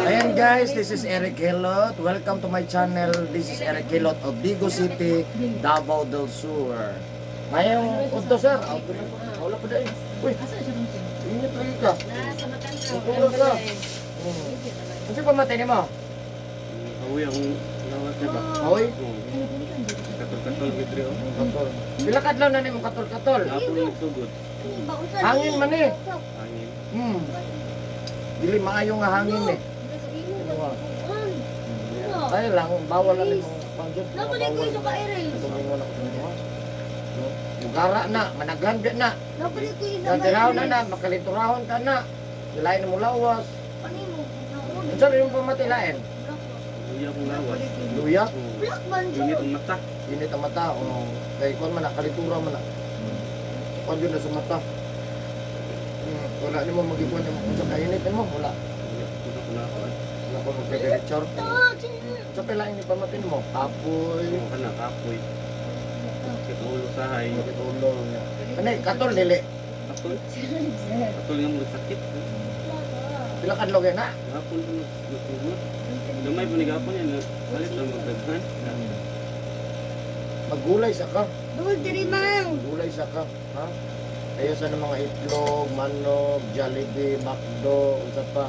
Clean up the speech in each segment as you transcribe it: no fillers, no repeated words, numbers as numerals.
Ayan guys, this is Eric Hilot. Welcome to my channel. This is Eric Hilot of Digos City, Davao del Sur. Mayong udto, sir. Auto na po. Wala pa dahil. Uy, init lagi ka. Tutulog ka. Ano siya pamatay ni mo? Hawi akong lawas na ba? Hoy. Oo. Katol-katol gid oh. Katol. Pila ka adlaw na nimo katol-katol? Hapon nagsugod. Hangin man eh. Hangin. Dili maayo nga hangin eh. Ay lang, bawal na nimo pangjud. Nabalik ko yung sa erase. Tumingon ako sa inyo. No? Mugara na, managhan na. Nabalik ko yung sa Gantirahon na na, makalinturahon ka na. Lain na mo lawas. Kanino? Unsa rin yung pamatilain? Hawi akong lawas. Luya, Oo. Black man Init ang mata. Init ang mata. O, kay kuan man na, kalitura man na. Kuan yun na sa mata. Wala nimo magikuan nimo kung sa kainit nimo, wala. Wala ko na ako. Wala ko magdiretso. Sa pilain ni pamatin mo? Kapoy, Oo ka na kapoy. Sakit ang ulo sahay. Sakit ulo niya. Ano, katol dili. Katol. Katol nga mo sakit. Pila ka adlaw kay na? Hapon ko nagsugod. Gamay po ni gapon yan. Palit lang magdaghan. Maggulay sa ka. Dul diri mang. Gulay sa ka, ha? Ayaw sa mga itlog, manok, Jollibee, McDo, unsa pa.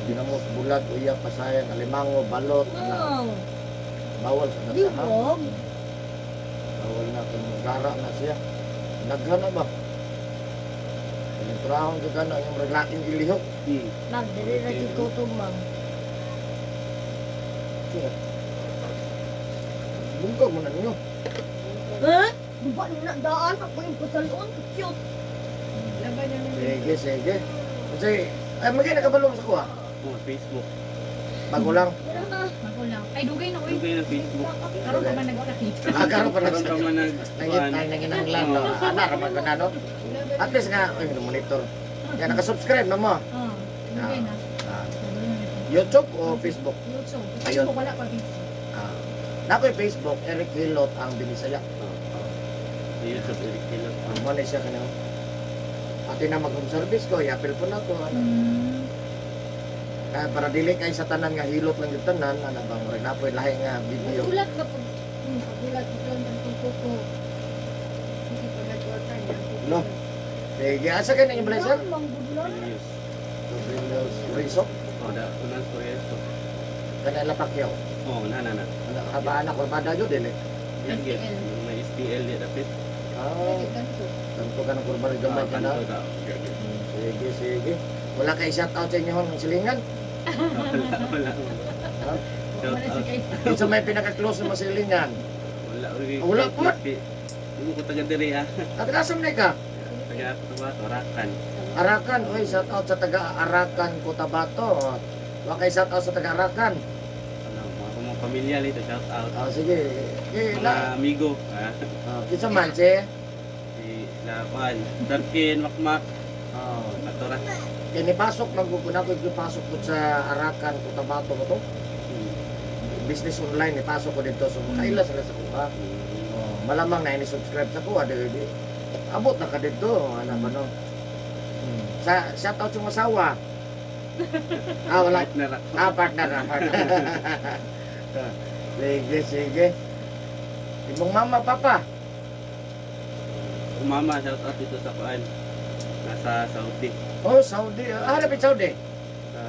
Ginamos, bulat, uya, pasayan, alimango, balot, ana. Mang. Bawal sa Di nasa, ha? wag. Bawal na kung gara na siya. Nagana ba? Penetrahon ka ka na yung reglaking gilihok. Mang diri ra jud ko to, mang. Siya. Bungkag mo na ninyo. Eh? Duba na daan ako yung pasalon. Cute. Sige, sige. Kasi, ay, magay nakabalong sa kuha. Oh, Facebook. Bago lang. Magulang. Ay, dugay na, uy. Dugay na Facebook. Karon pa man nagkakita. Ah, karon pa Karon pa man nag Nangit ay nanginanglan no. Ana ra man na no. At least nga ay monitor. Ya nakasubscribe na mo. Oo. Dugay na. Ah, Dugay na ito. YouTube o Facebook? YouTube. Ayun. Facebook, wala pa Facebook. Ah. Nako yung Facebook, Eric Hilot ang Binisaya. Sa YouTube, Eric Hilot. Ang mo na siya kanang Ate na mag home service ko, i-appeal po na to. Ano. Kaya para dili kay sa tanan nga hilot lang yung tanan, ano bang rin na po lahi nga video. Pagulat ka pag pagulat ko lang ng kuko. Hindi pa nagwata niya. No. Sige, asa ka yung blazer? Mang budlan. Yes. Riso? Oh, da unan sa Korea. Kanila Pacquiao. Oh, na na na. Ano, habaan na kurbada yun, dili. Yan gyud. May STL di dapit. Ah, tanto ka ng kurbada gamay ka na. Kanto da. Sige, sige. Wala kay shout out sa inyo ng silingan. Wala, wala. Ha? Shout Wala out. si kay. Kinsa may pinaka-close na masilingan. Wala oy. Wala po. Di mo ko taga diri ah. At kasam na ka? Taga Cotabato, Arakan. Arakan, oy, shout out sa taga Arakan, Cotabato. Wa kay shout out sa taga Arakan. Ano, mga pamilya dito, shout out. Ah, sige. Eh, Mga na. amigo, ah. Ah, kinsa man si? Si Lapan, Darkin, Makmak, Ah, Atora. kay nipasok man gud ko na ko pasok ko sa Arakan, Cotabato ba to? Business online nipasok ko dito so makaila sila sa kuha. Oh, malamang na ini-subscribe sa kuha dili di. Abot na ka dito, ana ba no? Sa shout out yung asawa. Ah, wala. Partner ako. Ah, partner na, partner. Sige, sige. Imong mama, papa. Mama, shout out dito sa kuan. Nasa Saudi. Oh, Saudi. Ah, lapit Saudi. Sa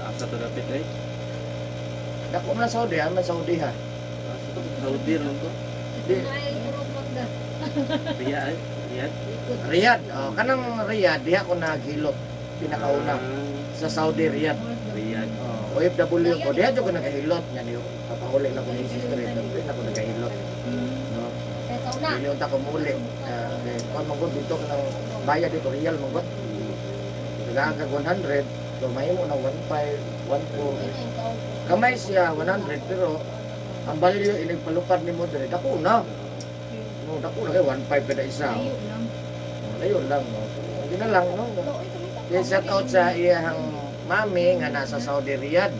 asa to dapit eh. Dako man Saudi, ah, man Saudi ha. Asa to Saudi ron to. Di, Ay, puro magda. Riyadh, Riyadh. Riyadh. Oh, kanang Riyadh, diha ko naghilot pinakauna sa Saudi Riyadh. Riyadh. Oh, OFW ko, diha jud ko nagahilot nya niyo. Papahuli na ko ni sister, dito na ko nagahilot. No. Kaya sa una. Dili unta ko muli. Ah, kay kon manggod dito kanang bayad dito real manggod. Nagagag 100, so mahimo na 15, 14. Kamay siya 100 pero ang value inig palupad nimo dire dako na. No, dako na kay 15 kada isa. Layo lang. Oh, layo lang no. So, hindi na lang no. Kaya shout out sa iyang mami nga nasa Saudi Riyadh.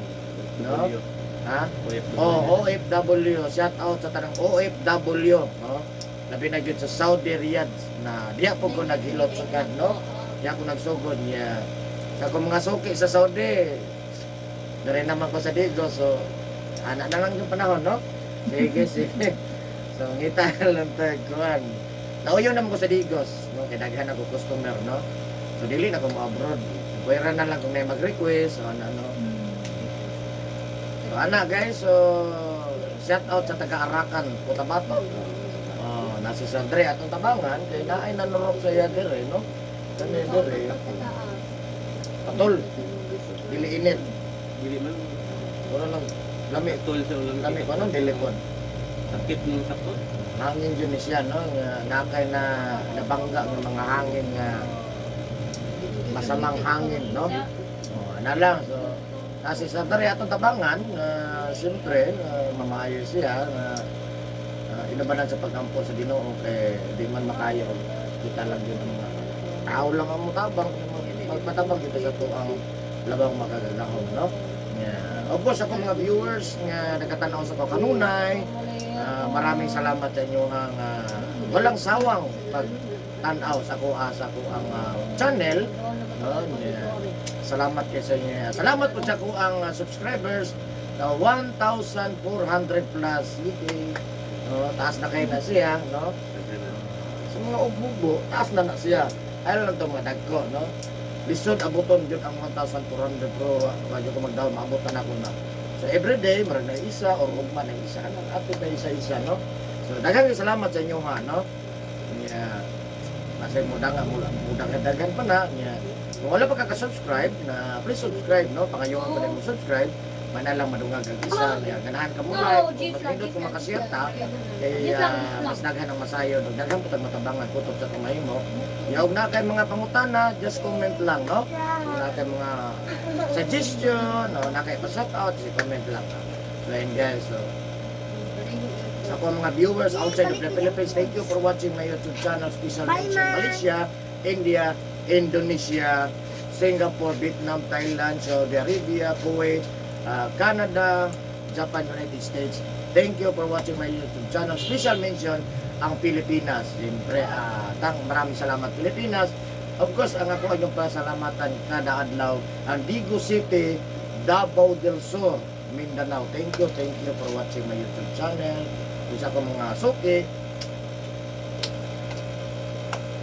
No? W. Ha? OFW. Oh, OFW. Shout out sa tanang OFW, no? Labi na gyud sa Saudi Riyadh na diya po ko naghilot sa kad, no? Diya ko nagsugod niya. Sa akong mga suki sa Saudi, Dire naman ko sa Digos, so ana na lang yung panahon, no? Sige, sige. So ngita lang tag kuan. Nauyo naman ko sa Digos, no? Kay daghan ako customer, no? So dili na ko mo-abroad. Pwera na lang kung may mag-request o ano, ano. So ana guys, so shout out sa taga Arakan, Cotabato. Oh, nasi si Andre atong tabangan kay naay nanurok sa iya dire, no? Kani dire. Patol, dili init. Dili man. Ora lang lami Tol sa ulang. lami ko anong dili kon. Sakit ng sakot. Hangin jud ni siya, no? Nga nakay na nabangga ng mga hangin nga masamang hangin, no? Oh, ana lang. So, nasi sa Andre atong tabangan, siyempre, mamaayo siya, nga inabanan sa pagampo sa Ginoo kay di man makaya og kita lang yun ang mga tao lang ang mutabang, magpatabang kita sa tuang labang makagagahom, no? Yeah. Of course, ako mga viewers nga nakatanaw sa ko kanunay, maraming salamat sa inyo ang walang sawang pagtanaw sa ko ang channel. No? Yeah. Salamat kay sa inyo. Salamat po sa ko ang subscribers na 1,400 plus. Yee. No, taas na kayo na siya, no? Sa mga ugbugo, taas na na siya. Ayaw lang itong mga dagko, no? Lisod abuton jud ang 1,400 pero radyo ko magdaon, maabutan ako na. So everyday, marag na isa or ugma na isa, anong apit na isa-isa, no? So daghang salamat sa inyo ha, no? Yeah. Kasi muda nga, mula, muda nga daghan pa na. Yeah. Kung wala pa ka-subscribe, na please subscribe, no? Pangayuhan ko na mo subscribe, manalang madungag ang isa. Yeah. Ganahan ka mo like, kung mas nindot kung makasiyata, kay mas daghan ang masayo, daghan putag matabangan kutob sa kamay mo. Yaog na kay mga pangutana, just comment lang, no? Kung na kay mga suggestion, no, na kay pa-shout out, just comment lang. No? So ayun guys, so sa akong mga viewers outside of the Philippines, thank you for watching my YouTube channel, special Bye, mention Ma. Malaysia, India, Indonesia, Singapore, Vietnam, Thailand, Saudi Arabia, Kuwait, Canada, Japan, United States. Thank you for watching my YouTube channel. Special mention ang Pilipinas. Siyempre, tang maraming salamat Pilipinas. Of course, ang ako ay yung pasalamatan kada adlaw ang Digo City, Davao del Sur, Mindanao. Thank you for watching my YouTube channel. Isa ko mga suki.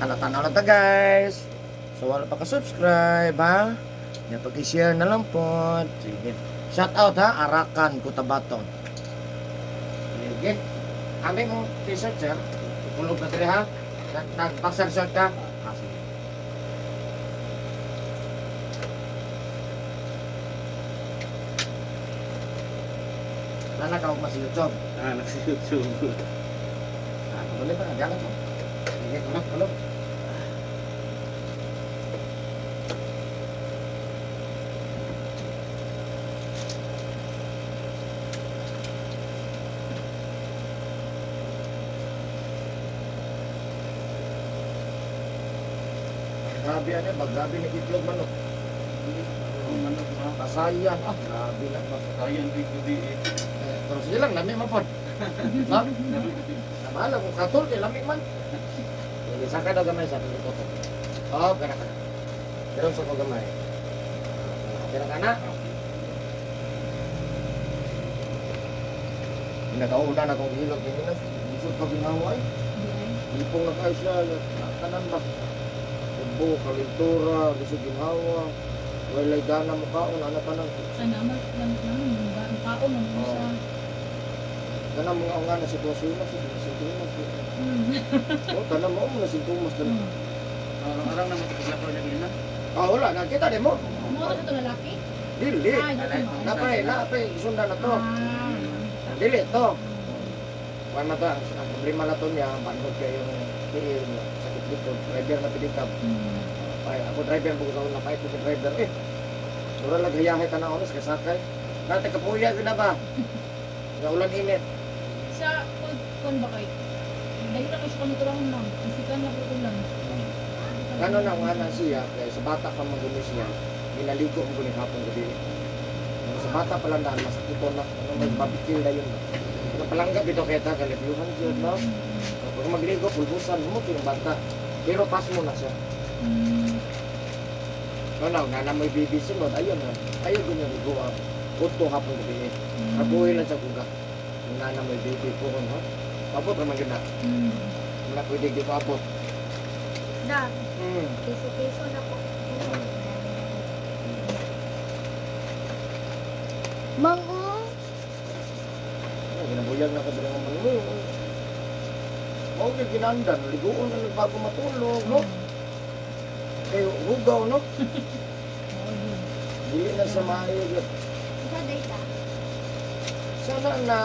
Tanaw-tanaw lang ta guys. So wala pa ka-subscribe ha. Yan pag-share na lang po. Sige. Shout out ha, Arakan, Cotabato. Sige. Kami mong t-shirt sir. Kulog na dire ha. Nag-boxer shirt ka. Ah, sige. Wala ka mas YouTube. Ah, nag-YouTube. Ah, tuloy pa, diyan lang po. Sige, kulog, kulog. Grabe ano, grabe ni itlog manok. Ang manok na. Kasayan, grabe na ba. Kayan di gabi eh. Eh, pero sige lang, lami man pod. No? Nabahala kung katol kay lami man. Sige, saka daw gamay sa ko to. Oh, kana kana. Pero sa ko gamay. Kana kana. Pinakauna na kong hilog kay na lisod pa ginawa eh. Ipong na kayo siya, tanan ba? Ubo, kalintura, lisod ginawa. Walay gana mo kaon, ana tanan. Sana man lang naman yung tao man mo Oo. siya. Tanan mga nga na sitwasyon na, sa sintomas. Mm. Oh, tanan mo na sintomas tanan. Arang na mataglakaw niya gina. Ah, wala, nakita din mo. Mo ka to lalaki? Dili. Ay, dito mo. Napay, napay, isundan na to. Ah. Dili to. Kuan man to, ang problema na to niya, bandod kayo yung tiil, sakit likod, driver na pilikab. Ay, ako driver, bukod ako napay ko sa driver. Eh, mura lang hayahay ka na oras, kasakay. Nate, kapuya ko na ba? Nga ulan init. Sa kun ba kay? Dahil na kayo siya kanuturang ma'am. Isikan na po ulan. Gano'n na nga na siya, kaya sa bata pa maguni siya, ginaligo ang guni hapon gabi. Ang sa bata pa lang dahil masakito na, ano, may mabikil na yun. Ano palangga bitaw kaya ta, kalibyuhan yun, no? Pag magligo, pulbusan mo yung bata. Pero pas mo na siya. Mm. No, no, nga na may BBC mo, ayun na. Ayun ganyan, ligo. Utto hapon gabi. Kabuhi lang sa kuga. Wala na may baby po ko, no? Abot raman yun na. Wala pwede di pa abot. Da, piso-piso na po. Mango. Ay, ginabuyag na ka dala ng mango. Mao gyud ginandan, liguon na bago matulog, no? Kay hugaw, no? Dili na sa maayo gyud. Isa day ta. Sana na.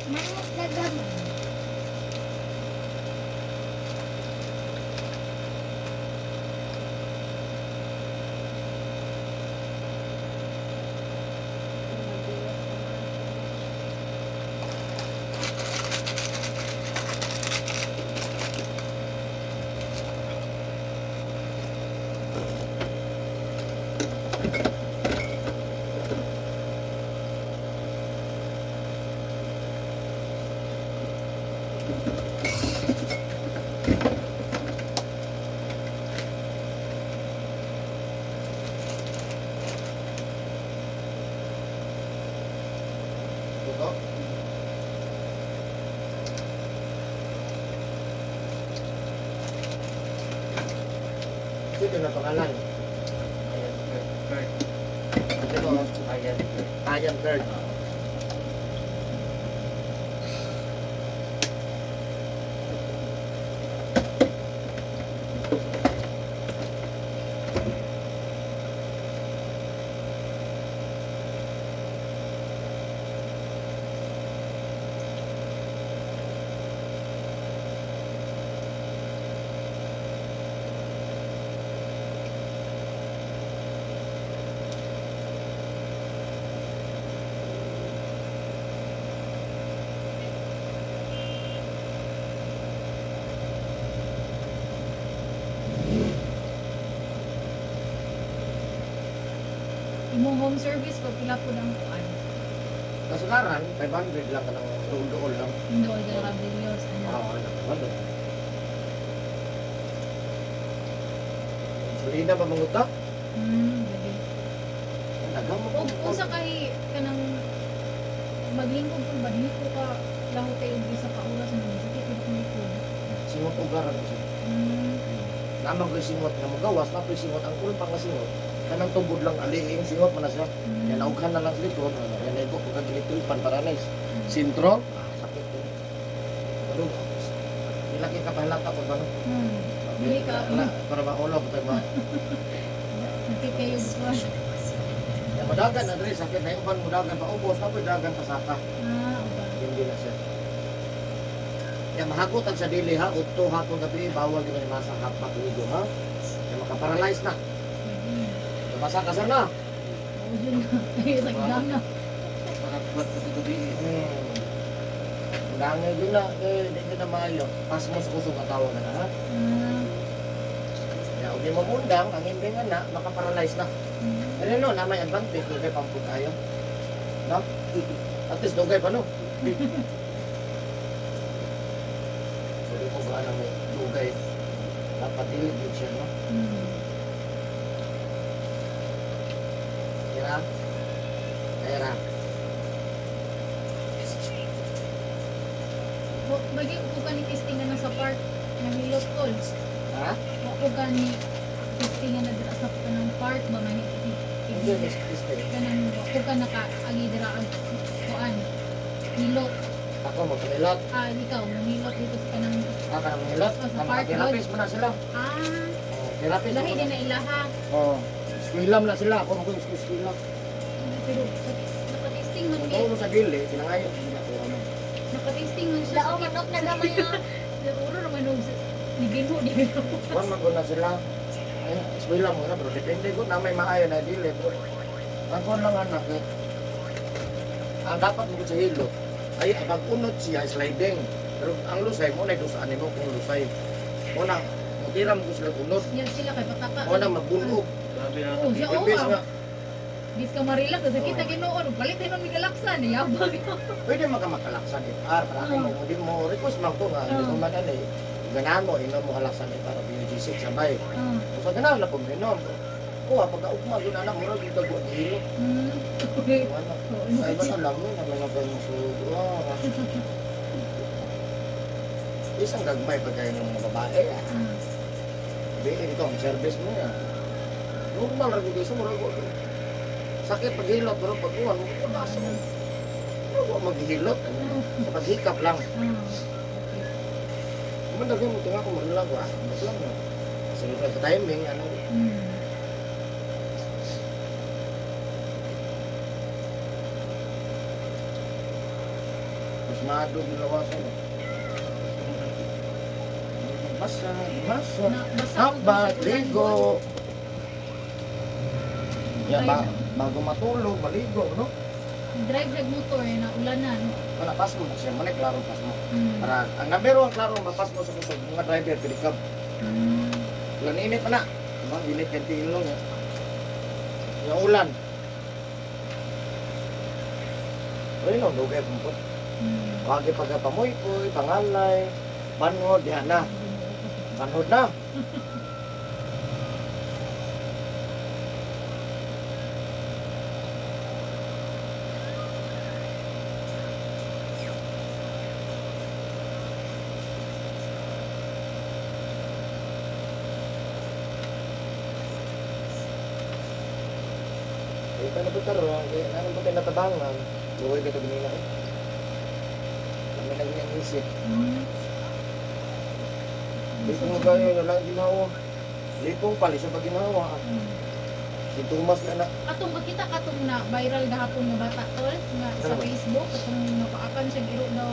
Mango dagag. Ito. Ito na pangalan. Ayan, Kurt. Ito, Ayan, Kurt. Ayan Bird. Imong home service ko pila po ng kuan. Kasagaran, 500 lang ka ng duol-duol lang. Hindi ko ka videos ano. Oo, ano, 500. Sulina ba manguta? Gabi. Daghang mo. Og usa kay kanang maglingkod po ba dili ko ka laho kay og isa ka oras ang sakit ko kung likod. Singot ugaran ko siya. Namang ko'y singot nga magawas, napoy singot ang kulpang nga singot. Kanang tubod lang aliing singot man na siya. Yan naughan na lang sa likod, yan naigo ko kagilitulpan para na Sintro, sakit ko. Ano, Ilaki ka pahalata ko ba no? Dili ka Para maulaw ko tayo ba? sakit kayo kuan. Ya, madagan na dre, sakit na uban mudagan pa ubos, napoy dagan pasaka. Okay. Hindi na siya. Ya mahagutan sa dili ha, udto hapon gabi, bawal gyud ni masa hapak ligo ha. Ya makaparalyze na. Masa ka na. Oo, yun na. Ay, sa exam na. Parang buat sa gabi. Dangay din na, eh, di ka na maayo. Pas mo sa kusog ang tawag na ha. Ya, ug di mo undang, ang hindi nga na, makaparalyze na. Ano no, na may advantage, dugay pampun tayo. No? At least dugay pa no. So di ko ba na may dugay. Dapat dili gyud siya no. Pera. Pera. Bagi ko ka ni testing na sa park nahilot tol. Ha? Wa ko ka ni testing na dira sa kanang park ba man Hindi is testing. kanang wa ko ka nakaagi dira ang kuan. Hilot. Ako magpamilot. Ikaw nangilot dito sa kanang Ako nang hilot. Oh, sa Ang park, therapist mo na sila. Oh, therapist. Lahi mo din na. na ilaha. Oh, eskwela mo na sila. Ako mag-eskwela. Pero naka-testing man Kung mo sa dili, pinangayo. Naka-testing man siya. Dao manok na gamay ah. Siguro naman og niginho di Kuan man na sila. Ay, eskwela mo na pero depende ko na may maayo na dili. Pero ang kuan lang anak eh. Ang dapat mo sa hilo ay pag unot siya sliding. Pero ang lusay mo na dusaan nimo kung lusay. Mo na mutira mo sila unot. Yan sila kay pataka. Mo na magbulog. Grabe na. Oo, siya oo. Imbes nga Bis ka marelax kasi kita Ginoo palit hinon mi galaksan yabag. pwede maka makalaksan FR para ako mo di mo request man ko nga hindi ko man ani ganahan mo inom mo halaksan FR o BUG6 sabay. So sa ganahan na pong inom. Ako ha, pagka ugma, yun anak, murag yung tagwa gihilot. Okay. Ano? Ay, ba alam mo, naman ako yung sugo. Ah. Isang gagmay pag kayo ng mga babae. Ah. Di, ito ang service mo yan. Normal ra gyud sa murag wa. Sakit paghilot pero pag uwan mo pabasa mo. Murag wa maghilot. Ano? Sa paghikap lang. Okay. Mandag mo tinga ko marilag wa. Mas lang no. Sunod na sa timing ano. Mas maadog yung lawasan. Eh. Basa, basa. Na, basa Haba, ligo. Ya, ba, bago matulog, maligo, no? Drive nag motor na ulanan. Wala, pas mo na siya. Muna, klaro pas mo. Para, ang number one, klaro, mapas mo sa kusog. Mga driver, pilikab. Ulan, init pa na. Diba? Init kay tilong. Eh. Yung ulan. Uy, no, dugay pong. Wagi pagkapamoy ko, pangalay, panhod, diha na. Panhod na. Eh, paano ba taro? Eh, ano ba tayo natabangan? Luwi ka ito ganina eh. Kami nang isip. Di ko nga kayo, wala ang ginawa. Di ko pala siya pag ginawa. Si Thomas na na. Katong makita katong na viral gahapon nga bata tol nga sa Ano ba? Facebook katong napaakan siya giro daw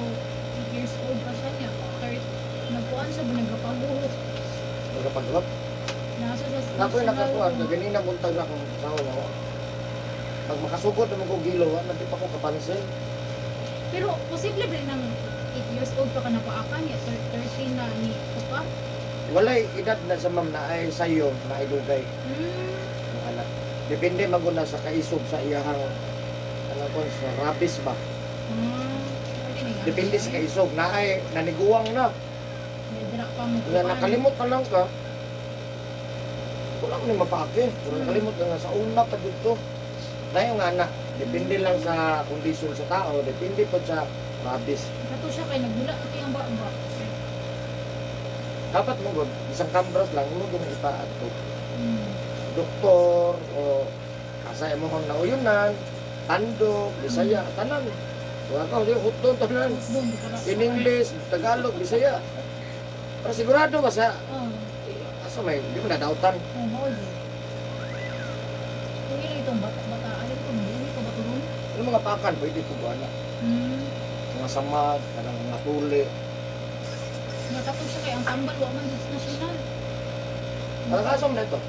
8 years old pa siya niya. Third, nagkuan siya ba nagpaguhot. Nagkapaglap. Nasa sa Ako yung nakakuan, na ganina buntag na akong asawa na ako. Pag makasugod naman ko gilo, ah, nanti pa ko kapansin. Pero posible ba rin ng 8 years old pa ka napaakan niya, 13 na ni ko pa. Walay edad na sa ma'am na ay sayo, na ay dugay. Ang anak. Depende maguna sa kaisog sa iyahang ano ko sa rabis ba. Pwede na nga. Depende sa kaisog na ay naniguwang na. May dira pa mo Nga nakalimot na lang ka. Wala ko ni mapaake. Pero nakalimot na nga sa una pa dito. Tayo nga na, depende lang sa kondisyon sa tao, depende po sa rabis. Kato siya kay nagula kay ang ba. Dapat mo gud isang kambras lang mo gud ipa-adto. Doktor o kasa mo kang nauyunan, tandok, Bisaya, tanan. Wala ka, di hutdon tanan. Doon, di ka na- In English, Tagalog, Bisaya. Para sigurado ba sa Oo. asa may di mo nadautan. Oh, mao yun. Kung ilo itong bata, bata, alam ko, hindi ko ba tulong? Yung mga pakan pwede ko ana. Mga samad, kanang mga tuli. Nga katong siya kay ang tambal, wa man sa nasyonal. Ang kaso na ito.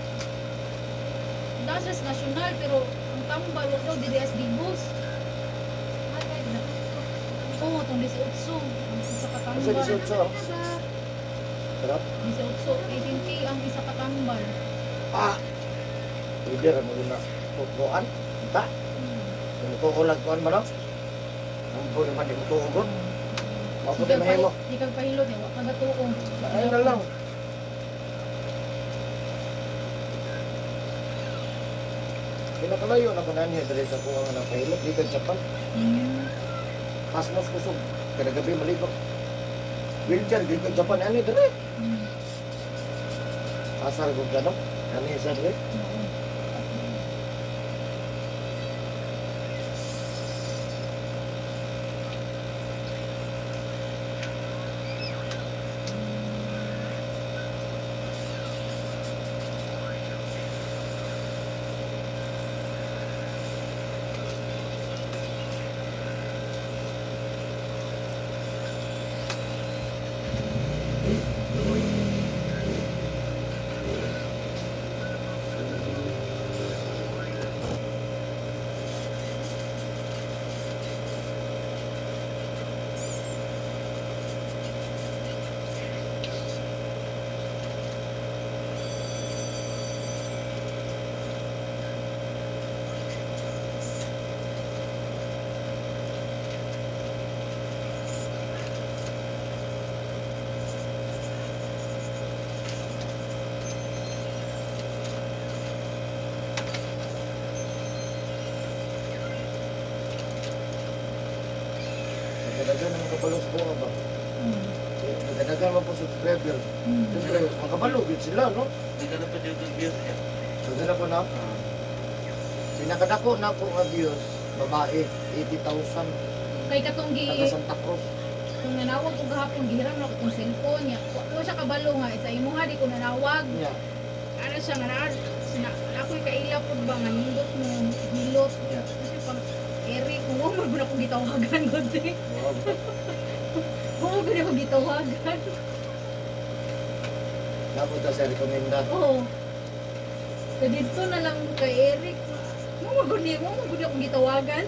Nasa sa nasyonal, pero ang tambal, wa daw DDS Digos. Oo, itong 18. Ang isa ka Sa tambal. 18. Sarap. 18, 18K ang isa ka tambal. Ah. Pwede ra mo na tutuan. Ta. Kung tuo lang kuan ba no? Ang buhay man di mo tuo gud. Mao po mahimo. Di kag pahilot, eh, wa ka gatuo. Ayun na lang. Pinakalayo na ko na niya diri sa kuha nga napahilot dito sa Japan. Pasmos kusog. Kada gabi maligo. Wheelchair dito sa Japan ani diri. Asar ko gano. Ani sa diri. Oo. Kadaghan ang makabalo sa kuha ba? Kadaghan man po subscriber. Siyempre, makabalo gyud sila, no? Nagkano pa dito views niya. Daghan na po na. Pinakadako na po nga views, babae, 80,000. Kay katong gi Taga Santa Cruz. kung nanawag ko gahapon gihiram na ko tong cellphone niya. Wa ko siya kabalo nga sa imuha di ko nanawag. Niya. Ano siya nga naa sina ako'y kaila pud ba nga nindot mo hilot. Yeah. Kasi pang Eric, kung mo man akong gitawagan gud eh. Wow. Kung mo gud ako gitawagan. Dapat ta sa rekomenda. Oo. Kaya dito na lang kay Eric. Mo man gud ni mo man gud akong gitawagan.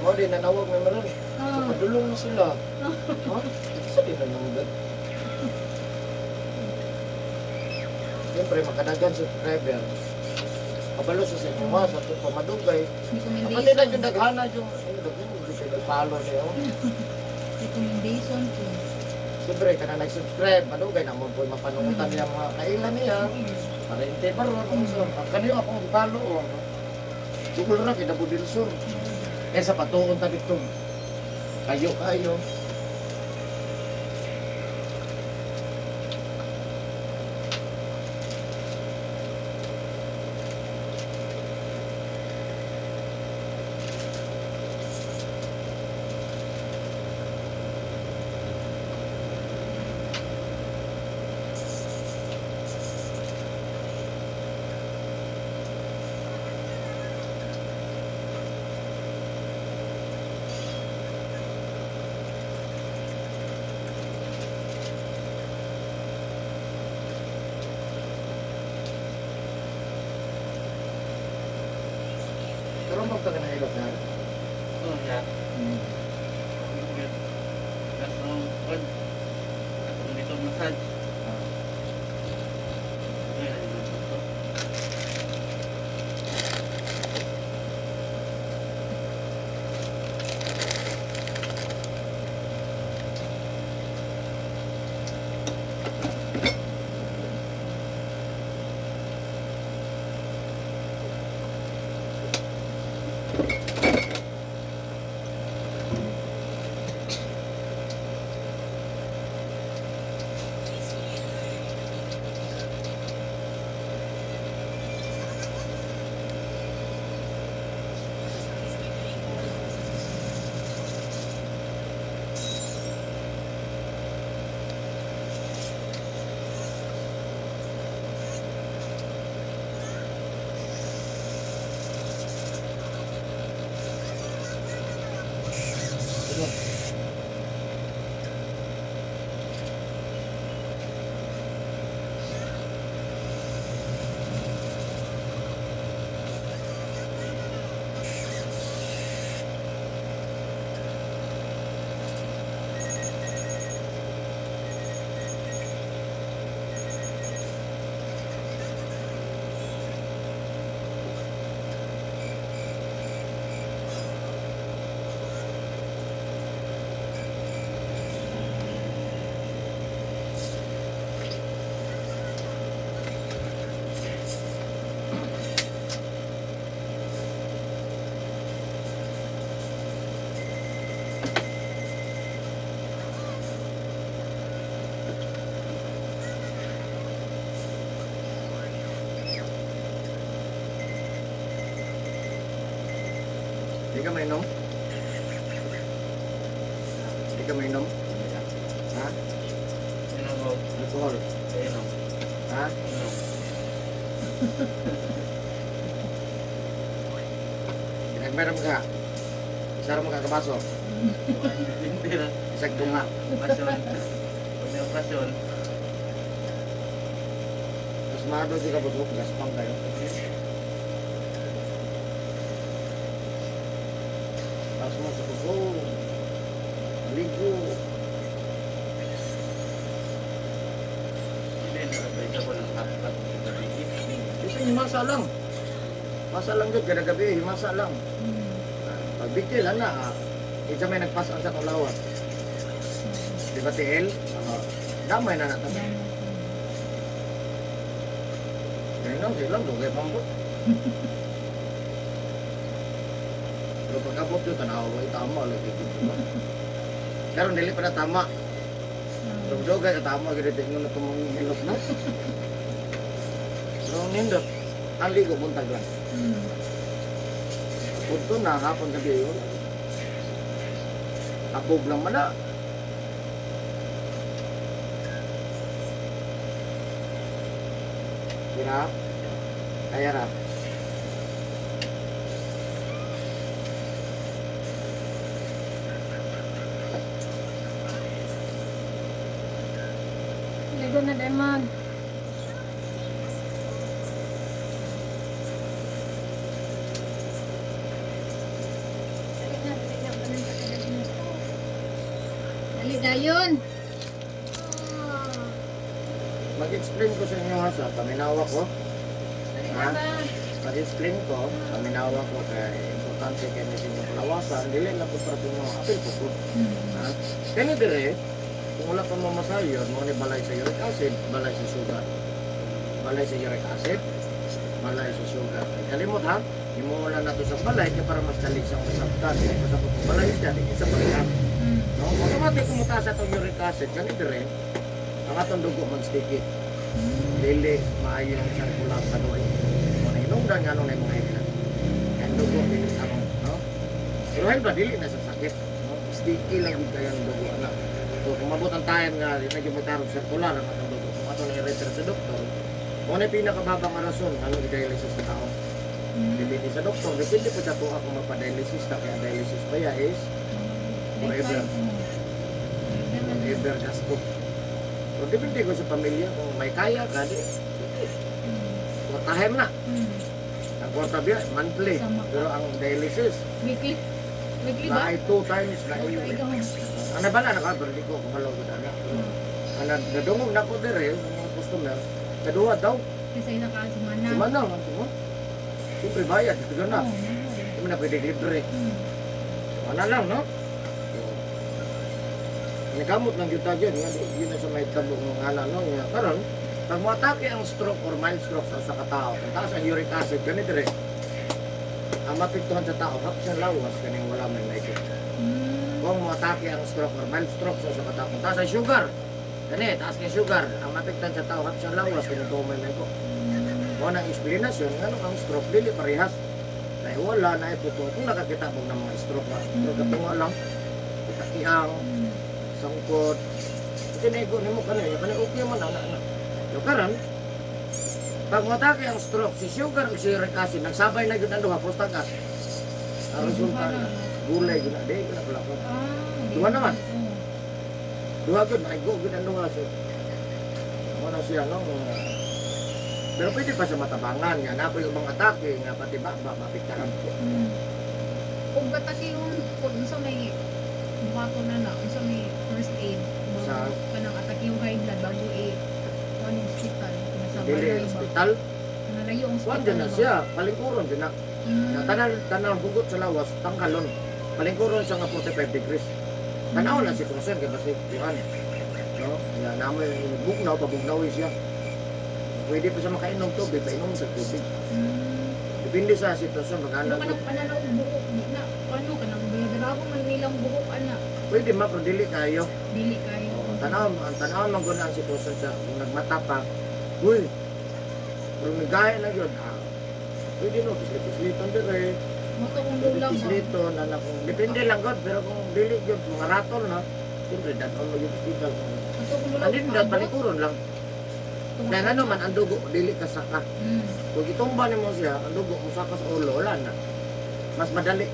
Mo din nanawag may meron. So Ah. padulong na sila. Ha? Isa din na number. Siyempre, makadagan subscriber. Kabalo sa inyo ha, sa itong pamadugay. Kapatid na Recommendation. yung daghana yung, ano, daghan yung kayo follow niyo. Recommendation po. Siyempre, kana nag-subscribe, madugay na mo po mapanungutan niya mga kailan niya. Parente ba ron? Ano sa, kaniyo akong follow. Oh. Sugol ra kay Dabo del Sur. Eh sa patuon ta dito. Kayo kayo. Karon ba ka nahilot na? Oh, yeah. Kaso, kwan. Katong dito massage. Ay, ano to? Ano? Di ka mainom? Di ka mainom? Ha? Inom. Alcohol? Inom. Ha? Inom. Ginagmeron ka? Isa ra mo ka kabaso? Hindi na. Isang tunga. Okasyon. Pag may okasyon. Mas maado siya kabusok, gaspang kayo. Tapos mo sa kuko, ligo. Hindi, advisable ng half pack sa gabi. Kasi himasa lang. Masa lang yun, kada gabi, himasa lang. Pagbigil, ana. Isa may nagpasan sa kulawan. Di ba, TL? Damay na natin. Kaya nga, sila, dugay pambot. Pero Pag abot yun, tanawa ay tama lagi dito, no? Karon dili pa na tama. Pero dugay tama gid tingnan na itong mga hilot na. Pero nindot, ang ligo buntag lang. Punto na hapon gabi yun. Apog lang man na. Kira? Kaya ra. Ligo na Demon. Dali na, dali na. Ganun ka, dali na. Dali dayon. Mag-explain ko sa inyo ha sa paminawa ko. Dali Ha? na ba? Mag-explain ko, paminawa ko kay importante kay ni inyong kalawasan, dili lang ko para sa inyo apil ko ko. Ha? Kani dire, kung wala pa mamasayon, mo ni balay sa uric acid, balay sa sugar. Balay sa uric acid, balay sa sugar. Ay, kalimot ha, imuuna na to sa balay kay para mas dali siyang masabtan. Dili pa sa balay siya, di sa balay. No, automatic kung mutaas atong uric acid, kani dire, ang atong dugo mag-sticky. Dili maayo ang circular sa dugo. Mo na hinungdan nga nung na mga higla. Kaya ang dugo dili tarong, no? Pero hell ba dili na sa sakit, no? Sticky lang gud kayo ang dugo ana. So kung mabot ang time nga di na gyud matarong circular ang atong dugo, kung ato na i-refer sa doktor, mo na pinakababa nga rason ano i-dialysis sa tao. Depende sa doktor, depende po sa tuwa kung mapa-dialysis ta, kaya dialysis ba ya is forever. Forever gasto. So depende ko sa pamilya kung may kaya ka di. Kwartahin na. Ang kwarta biya monthly. Sama ka. Pero ang dialysis Weekly. Weekly na ba? ay two times na Okay, ay. ikaw. Ano ba na naka pero di ko kabalo gud ana. Pero ana nadungog na ko dire ang mga customer. Kaduha daw. Kasi nakasimana. Sumana man mo. Siyempre bayad dito na. Oo, mahal. Di mo na pwede libre. Wala lang, no? So, nakamot lang yun tayo nga di yun na sa may tabong ng ana, no? Nga, karon, pag muatake ang stroke or mild stroke sa usa ka tao, kung taas ang uric acid, ganito rin, ang mapiktuhan sa tao, hap sa lawas, kaning wala may maikot. Kung muatake ang stroke or mild stroke sa usa ka tao, kung taas ang sugar, gani, taas kay sugar, ang mapiktuhan sa tao, hap sa lawas, kaning tuo may maikot. Mo nang explanation, nga ang stroke, dili parehas. Na wala, na ito, kung nakakita mo ng mga stroke, na stroke katunga lang, itakiang, sangkot. Kasi naigo nimo kani, kani okay man ana ana. Yo karon, pag matake ang stroke, si sugar ug si uric acid nagsabay na gyud ang duha prostagas. Ang resulta na gulay gyud na di gyud na pala ko. Ah, Duha naman. Oo. Duha gyud naigo gyud ang duha so. Mo na siya no. Pero pwede pa sa matabangan nga na yung mga atake nga pati ba ba mapiktahan. Kung bataki yung kung unsa may buhato na na, unsa may first aid bago kanang atake yung high blood bago i kuan yung hospital nasa Dili balay ba? hospital, Nalayo ang kuan hospital dyan na ba? siya, palingkuron dyan na. Na tanan tanan hugot sa lawas tanggalon. Palingkuron siya nga 45 degrees. Tanaw na sitwasyon kay basi kuan. No? Ya namo bugnaw pabugnaw siya. Pwede pa siya makainom tubig, painom sa tubig. Depende sa sitwasyon Ano magana. kanang pananaw buhok di na ano kanang grabe man nilang buhok ana Pwede ma pero dili kayo. dili kayo. Oo, tanaw ang tanaw man gud ang sitwasyon sa kung nagmata pa. Uy. Pero migaya na gyud ah. Pwede no pislit-pisliton dire. Mo to kung Pwede lulang ba. pisliton ana kung depende lang gud pero kung dili gyud mga ratol na siyempre dadon mo yung hospital. Ato kung lulang. Andin dat palikuron lang. Kaya ano man, ang dugo, dili ka saka. Kung itumba nimo siya, ang dugo mo saka sa ulo, wala na. Mas madali.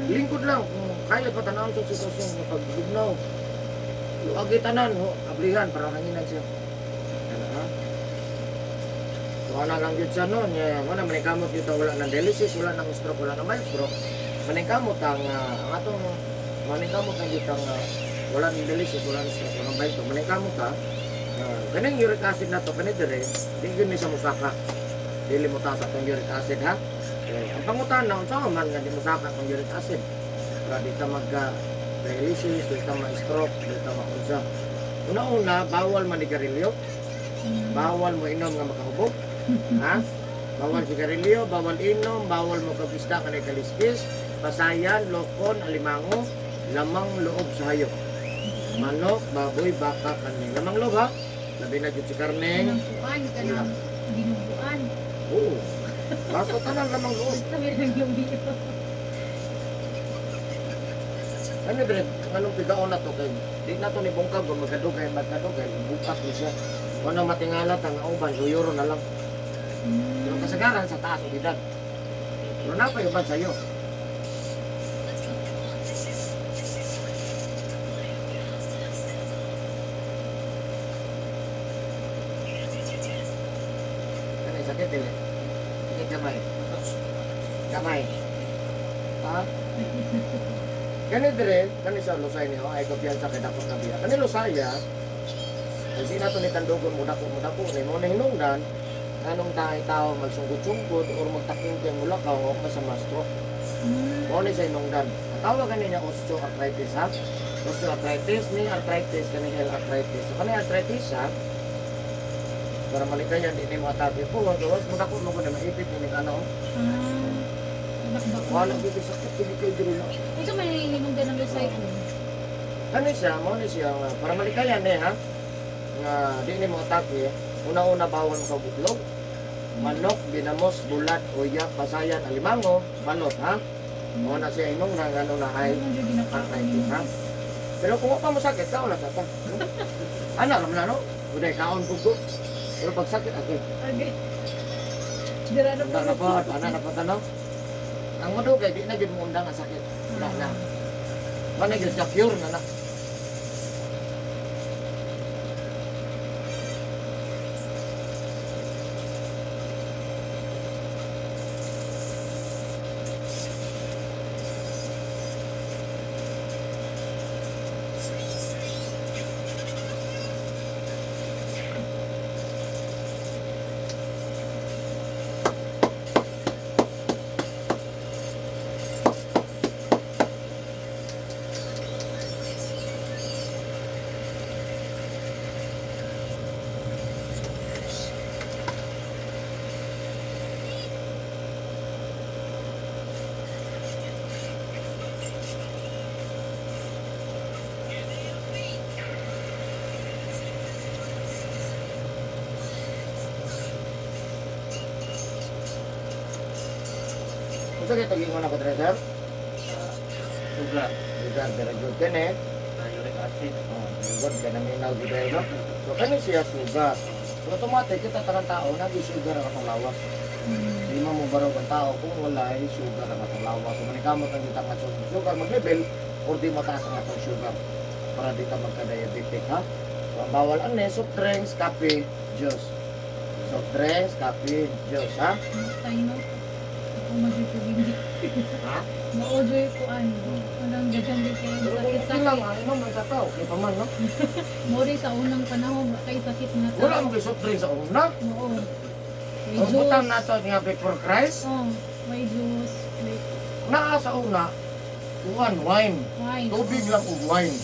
Lingkod lang, kung kaya pa tanawon sa sitwasyon nga pagbugnaw. Luagi tanan, ho, ablihan para hanginan siya. Ano ha? So, ana lang yun siya no, niya, wala maningkamot dito, wala ng dialysis, wala ng stroke, wala ng mild stroke. Maningkamot ang atong, maningkamot ang dito ang, wala ng dialysis, wala ng stroke, wala ng mild stroke. Maningkamot ha, kaning uric acid na to, kani dire, di yun ni sa musaka. Dili mo taas atong uric acid ha. So, ang pangutan na, unsa man nga di musaka atong uric acid. Para di ta magka dialysis, di ta ma-stroke, di ta ma-unsa. Una-una, bawal manigarilyo, bawal mo inom nga makahubog. Ha? Bawal sigarilyo, bawal inom, bawal mo kagisda kanay kaliskis, pasayan, lokon, alimango, lamang loob sa hayop. Manok, baboy, baka, kaning. Lamang loob ha? Labi na jud si karneng. Kanang kuan, kanang dinuguan. Oo. Basta tanan lamang loob. Basta may nang lumiyo. Ano bre, anong pigaon na to kay di na to ni bungkag kung magkadugay magkadugay bukat ni siya. Wala matingala tang uban suyuro na lang. Pero kasagaran sa taas og edad. Pero napay uban sa'yo. Ano sakit dili? Sakit gamay. Gamay. Ha? Kani dire, kani sa Lusay niyo, ay kumpiyansa kay dako na biya. Kani Lusaya, hindi na to ni tandugon mo dako mo dako ni mo na hinungdan anong tayo tao magsungkod-sungkod or magtaking kay mulakaw o masama stroke. Mo ni sa hinungdan. Ang tawag gani niya osteoarthritis ha. Osteoarthritis ni arthritis kani L arthritis. So kani arthritis ha, para malikayan di nimo atake po gawas mo dako mo na maipit ni ano. Ah, bakbak. Wala gyud sakit dili kay diri no. Unsa may hinungdan ng lusay ko? Kani siya mo ni siya nga para malikayan ni ha nga di nimo atake una-una bawal mo kag itlog, manok, ginamos, bulat, uya, pasayan, alimango, balot ha. Mo na siya inong na ano na ay Ano jud ginakaon arthritis nimo? ha. Pero kung wa pa mo sakit, kaon na sa ta. Ana raman na no. Uday kaon pugo. Pero pag sakit okay. Okay. Dira na Unda na po, ana na po tanaw. Ang madugay di na gyud mo undang ang sakit. Wala na. Wala na gyud siya cure na na. Unsa kay tagingon ako dre sir? Sugar. Sugar, very good kini. Uric acid. Oh, very good kay naminaw gyud ayo, no. So kani siya sugar. So automatic kita tanang tao na sugar ang atong lawas. Di man mo barog ang tao kung wala ay sugar ang atong lawas. So manikamot ang kita nga sugar mag-level or di mataas ang atong sugar para di ka magka-diabetic ha. So ang bawal ang soft drinks, kape, juice. Soft drinks, kape, juice ha. Tayo no. Ako magyud Ha? Maojoy ko ano. Unang gagawin di kayo Pero kung sakit okay lang, sakit. ang inom man sa tao, okay pa man no. Mori sa unang panahon wa kay sakit nga tao. Wala mo kay soft drinks sa una. Oo. May Ang butang juice. nato nga before Christ, Oh, may juice, may naa sa una, uwan, wine. wine. Tubig lang ug wine.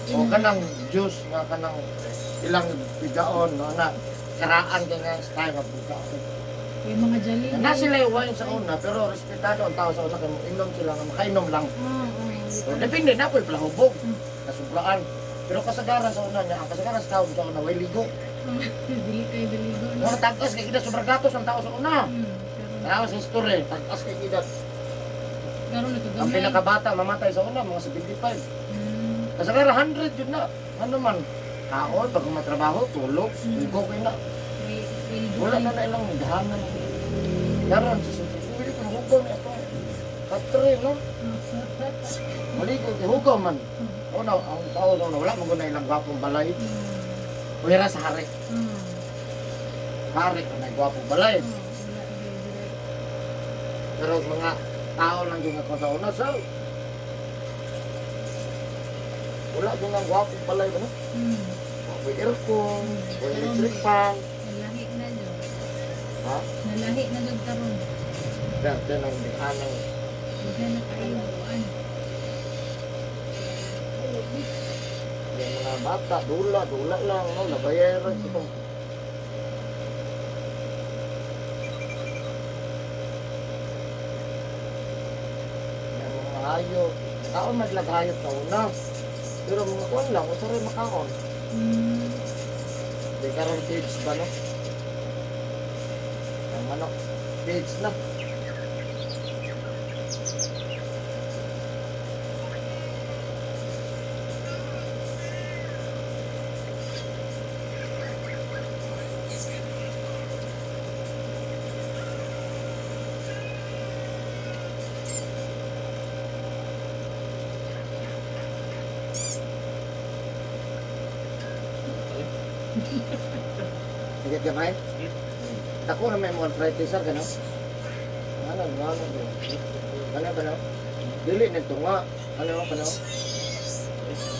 O kanang juice nga kanang ilang bigaon no na karaan kay nga style nga bugaon. May mga Jollibee. Na sila yung wine sa una pero respetado ang tao sa una kay inom sila nga makainom lang. Oo, oo. So, depende na po'y plahubog, kasubraan. Pero kasagaran sa una niya, ang kasagaran sa tao sa una way ligo. Dili kayo diligo. No? Mga tag-as kay kita sobrang gatos ang tao sa una. Pero Tanawa sa history, tag-as kay kita. karon na to Ang gamay. pinakabata mamatay sa una mga 75. Kasagaran 100 yun na. Ano man, kaon, pag matrabaho, tulog, ligo kayo na. May may Wala na na ilang dahanan. Karon sa pwede kong hugaw ni ato. Katre, no? Maligo kay hugaw man. Una, ang tao sa una, wala mo na ilang gwapong balay. Pwera sa hari. Hari ka na gwapong balay. Pero mga tao lang yung ako sa una, so wala yung ang gwapong balay ba no? May aircon, may electric fan. Nalahi na jud. Ha? Nalahi na jud karon. Dati nang anang Dughan na kayo kuan. yung mga bata, dula, dula lang, no? Labayera, ito. hayop. Kaon man hayop sa una. Pero mga kuan lang, usa rin makaon. Di karon cage ba no? Ang manok, cage na. Sige ka ba? Dako na may mga arthritis sir kano? Ano, ano, ano? Ano ba no? Dili nito nga. Ano ano?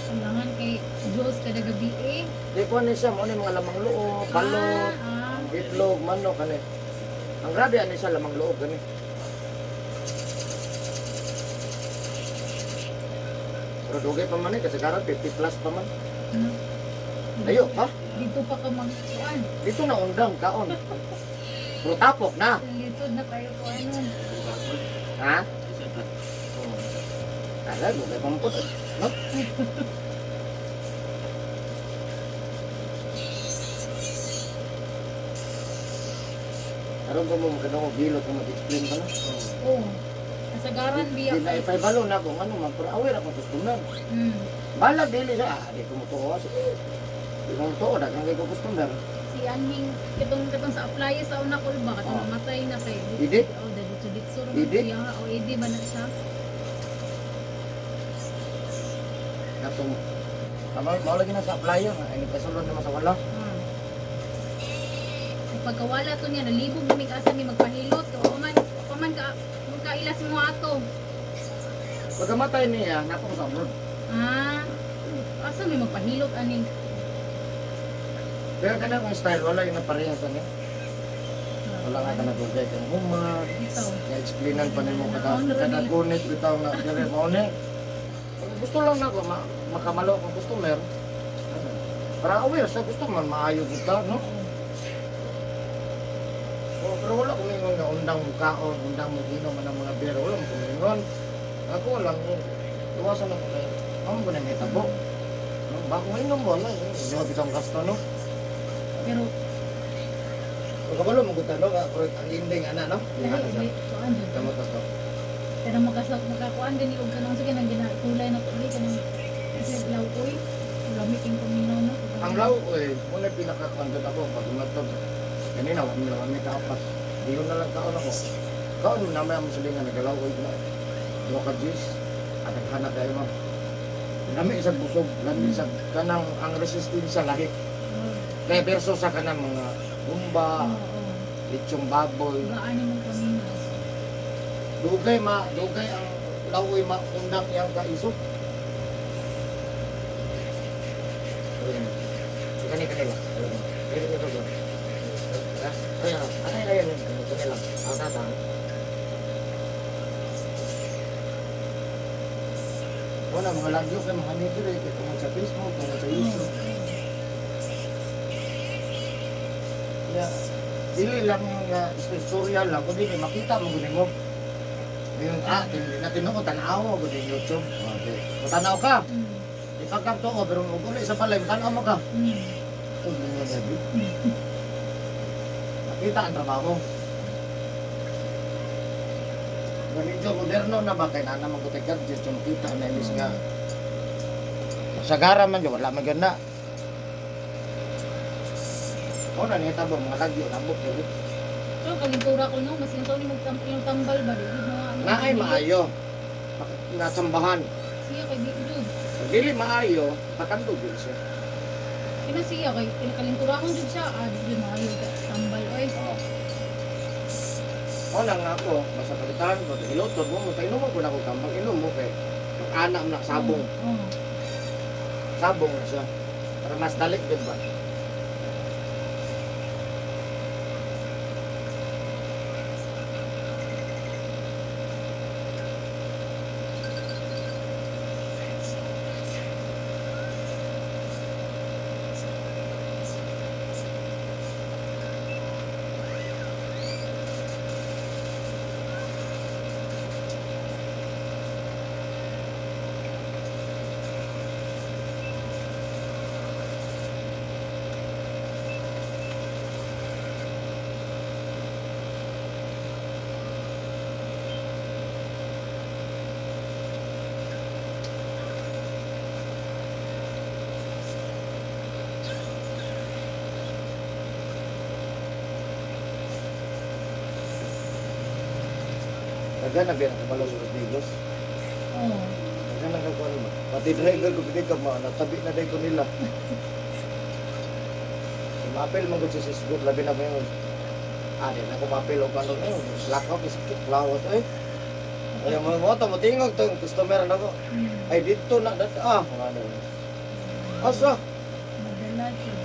Kailangan kay Jules kada gabi eh. Di ko ni siya mo ni mga lamang loob, balot, itlog, manok kani. Ang grabe ani siya lamang loob gani. Pero dugay pa man eh, kasi karon 50 plus pa man. Ano? Ayo pa. Dito pa ka magkuan. Dito na undang kaon. Pero tapok na. Lisod na kayo ko ano. Ha? Isa ta. Oh. Ala, dugay pa man po. No? Karon ba mo magkadong og hilot kung mag-explain ba na? Oo. Kasagaran biya Di na ipaibalo na kung ano man, pero aware akong customer. Bala dili siya, di ko mutuo. Sige. Di ko mutuo, daghang kay ko customer. Si Anhing katong katong sa applyer sa una ko ba katong Oh. namatay na kay Idi? Oh, dito dito ra Idi? siya. O idi ba na siya? Katong tama mao lagi na sa applyer, ay nagkasulod naman sa wala. Ang pagkawala to niya nalibog mi asa mi magpahilot. O man o man ka magkailas mo ato. Pagkamatay niya, napa ko sa abroad. Ah. Asa mi magpahilot aning? Pero kanang ang style, wala yung naparehas niya. Wala nga ka nagugay kang human. Ito. Na-explainan pa nimo kada kada gunit bitaw na dire mao ni. Gusto lang nako ma, makamalo akong customer. Para aware sa gusto man maayo gud ta, no? Oh, pero wala ko mingon nga undang mo kaon, undang mo ginom man ang mga biro, wala mo kumingon. Ako lang iwasan ako kay amo ba nang hitabo? No, bako inom mo wala, eh. Inyo bitong gasto no. Pero Pagkabalo mo gud no, correct ang ending ana no. lahi lahi kuan jud. Tama to to. Pero makasok makakuan gani og kanang sige nang ginakulay na tuloy kanang kasi lawkoy. Lami king paminaw no. Ang law eh, muna pinakakuan ako pag umatog. Kanina wa mi lang mi kaapas. Diyon na lang kaon ako. Kaon na may among silingan nagalaw oy na. Duha ka juice. At hanap kayo mo. Lami isang busog, lami isang kanang ang resistensya lahi. Kaya versus sa kanang mga humba, lechong baboy. Gaan mo paminaw. Dugay ma, dugay ang laway ma undang iyang kaisog. Kani kanila. Ayun ito ito. Ayun, ay ay ay kanila. Ang tata. Wala mga lagyo kay mga nito eh, kay tungod sa Facebook, tungod sa YouTube. Ya, dili lang nga istorya lang kundi kay makita mo gud nimo. Yung na tinuod tan-aw gud yung YouTube. Okay. Tanaw ka. Ipagkamto ko pero ug uli sa palay tanaw mo ka. Oh, nga. Nakita ang trabaho. Medyo moderno na ba kay nana man ko gadget so makita na ilis nga. Sagara man yun, wala man yun na. O na nita ba mga lagyo nabot yun. So kalintura ko no, mas yung ni yung tambal ba di mo ano. Naay maayo. Natsambahan. Siya kay di jud. Pag dili maayo, patandog yun siya. Kina siya kay pinakalintura ko jud siya, di jud maayo ka tambal oy. Oo. O na nga ako, basta palitan, pag iluto mo, mo ko na ako tambal, inom mo kay anak na sabong. Sabong na siya. Para mas dali din ba? Daghan na biya nakabalo sa Digos. Oo. Daghan na kakuan ba. Pati driver ko pili ka ma natabi na day ko nila. Kung maapil man gud sa sisgot labi na ba yun. Ah, di na ko maapil og ano eh lakaw kay sakit lawas eh. Ay mo mo to motingog tong customer nako. Ay dito na dat ah mga ano. Asa? Madala siya.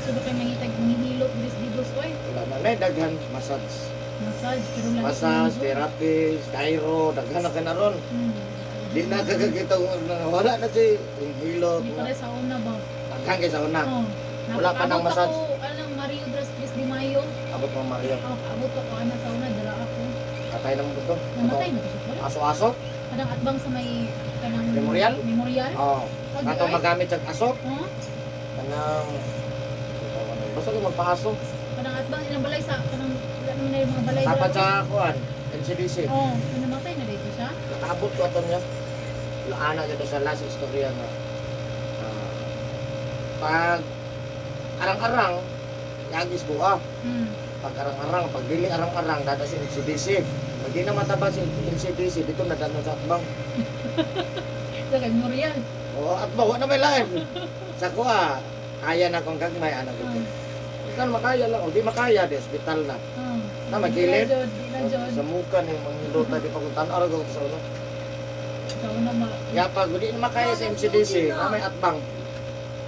So baka mangitag manghihilot this digos oy. Wala na nay daghan massage. Massage pero lagi Massage, therapist, chiro, daghan na kay na ron. Di na kagakita wala na si hilot. Hindi pala sa una ba? Daghan kay sa una. Oh. Wala pa nang Abot massage. Ako, anang Mario Dras Tres de Mayo. Abot mo Mario. Oh, abot ako ana sa una dala ako. Patay na mo to. Namatay na to siya pala. Aso-aso? Kanang atbang sa may kanang Memorial? Memorial. Oo. Oh, Kato magamit sa aso. Huh? Kanang basta ko magpaaso. Kanang atbang ilang balay sa kanang wala naman na yung mga balay. Dapat dala. sa kuan, NCDC. Oh, namatay na dito siya. Nakaabot ko ato niya. Laana dito sa last istorya nga. Pag arang-arang, yagis ko ah. Pag arang-arang, pag dili arang-arang, dada si NCDC. Pag di na mataba si NCDC, dito na dano sa atbang. Sa kay Memorial. Oo, atbang, wala na may lain. Sa kuha, kaya na kong gagmay, anak ito. Ikaw makaya lang, o di makaya, di ospital na. Oh. Na, magilid. Di na jud, di na jud. Sa muka ni manghilota, di pa kung tanaw ko sa ulo. Sa una ma Kaya pag di na makaya sa MCDC, na may atbang.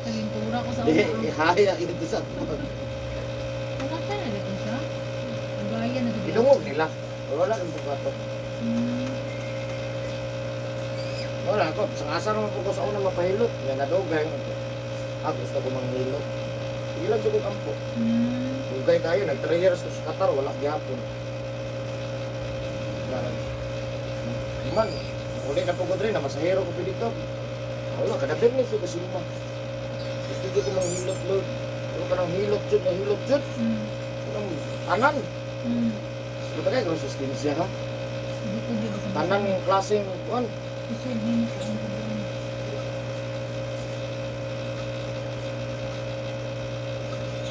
kalintura ko sa Di, una. ihaya ito sa atbang. Namatay na dito siya. Gaya na dito. Gidungog nila. Wala kang bukato. Wala ako, sa asa naman po ko sa una mapahilot. Nga nadugay. Ah, gusto ko manghilot. Sige lang jud ko kampo. Dugay kayo, nag 3 years ko sa Qatar, wala gyapon. Man, uli na po ko diri na masahero ko pili ko. Wala, kada Biyernes ko simba. Gusto ko manghilot, Lord. Wala ka nang hilot jud, nahilot jud. Kanang tanan. Wala kayo resistensya ha. Di ko di sa Tanan klaseng kuan. Kusog ni ko ang problema.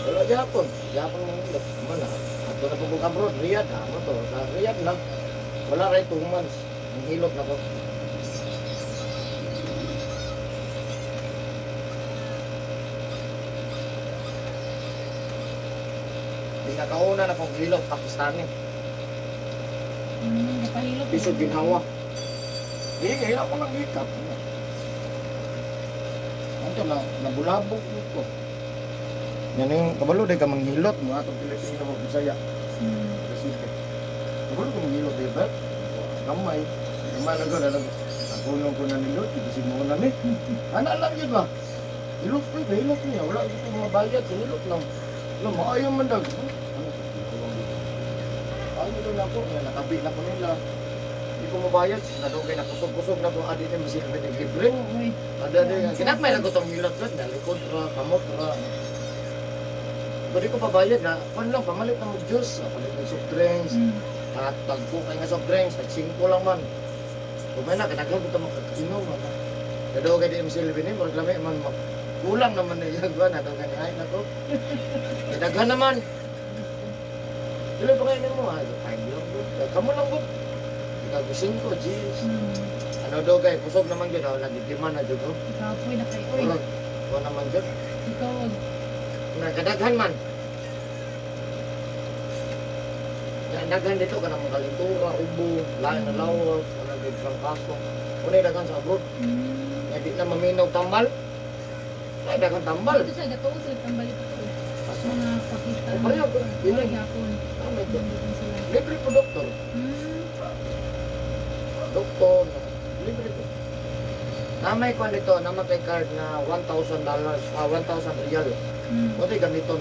Wala gyapon. Gyapon manghilot. Amo na. Ato na po kong abroad, Riyadh, amo to. Sa Riyadh na. Wala ray 2 months. Manghilot na ko. Pinakauna na kong hilot, Pakistani. Napahilot. Bisod ginhawa. Di, kaya ako nang hikap. Ano na, nabulabog ko. Yan yung kabalo, di ka manghilot mo atong Pilipino mo, Bisaya. Kasi, kabalo ka manghilot, di ba? Kamay. Kamay lang ko, na lang. Ang kulong ko na nilot, ito mo na ni. Ana lang yun ba? Hilot ko, hilot niya. Wala ko mabayad, hilot lang. Wala, maayo man dag. Ano? Ayaw na ako, nga nakabi na ko nila. Hindi ko mabayad, nadugay na kusog-kusog na ko, adi na masih kami libre. Uy. Ada di, kinakmay lang ko tong hilot ko, nalikod ra, kamot ra. Pwede ko pabayad na, kung lang, pamalit na mo juice, palit ng soft drinks, at tagpo kay nga soft drinks, tag 5 lang man. Kumay na, kinaghan ko ito makakainom. Kadugay di MCLB ni, murag lami man, kulang naman na yung ba, nadugay ni ay nako. Daghan naman. Dili pa kayo mo, ah, 5 lang good. Kamu lang good. Ikaw 5, jeez. Ano dugay, kusog naman yun, oh, lagi di man na jud oh. Kapoy na kay oy. Murag, wa naman jud. Ikaw og Nagkadaghan man. Daghan dito ka ng kalintura, ubo, lain na lawas, wala gid kang kaso. Unay daghan sa abroad. Nga di na maminaw tambal. Ay daghan tambal. Dito sa gatuo sila tambal ito to. Kaso, Mga Pakistan. O, pareho, Wala gyapon. tama ito. Dito sila. Libre po doktor. Doktor, libre po. Namay ko nito, namay kay card na $1,000, ah, 1,000 real. Pwede gamiton.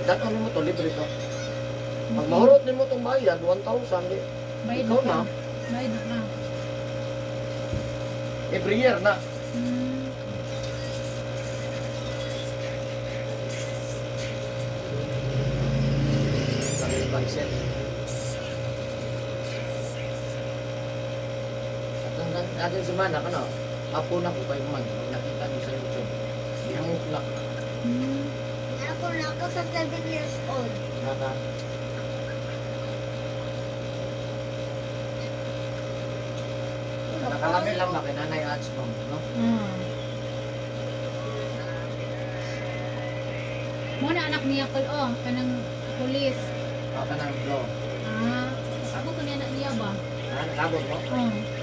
Daton mo to, libre to. Pag mahurot nimo tong bayad, 1,000, di, Bayad ikaw na. na. Bayad na. Every year na. Mindset. At ang ating semana, kano? Apo na ko kay man nakita ni sa YouTube. Gihangop na. Ako na ako sa 7 years old. Naka. Nakalami lang ba kay Nanay Ads mo, no? Ah. Mo na anak niya kol oh, kanang pulis. Ah, kanang bro. Ah, ako ko niya anak niya ba? Ah, nakabot mo? Oh.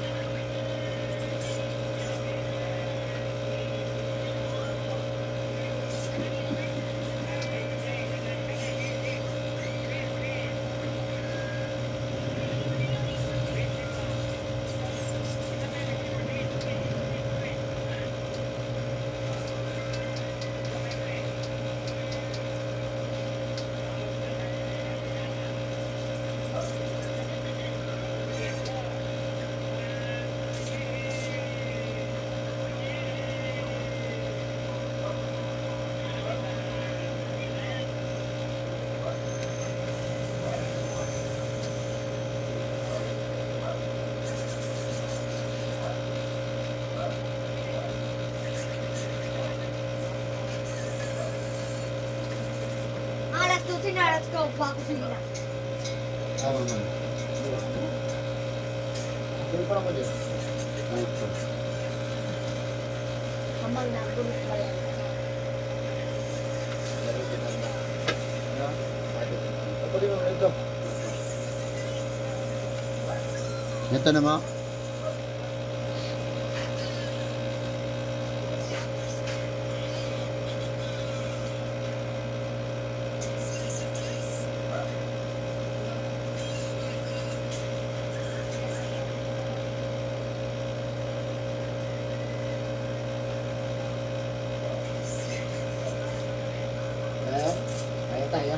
Alas 12 na, let's go. Bago sila. Tama man. Pero parang ko din. Ito. Kamang na, gulis ba yan? Laro kita na. No? Ako din mo ito. Ito na mo. Kaya, kaya tayo.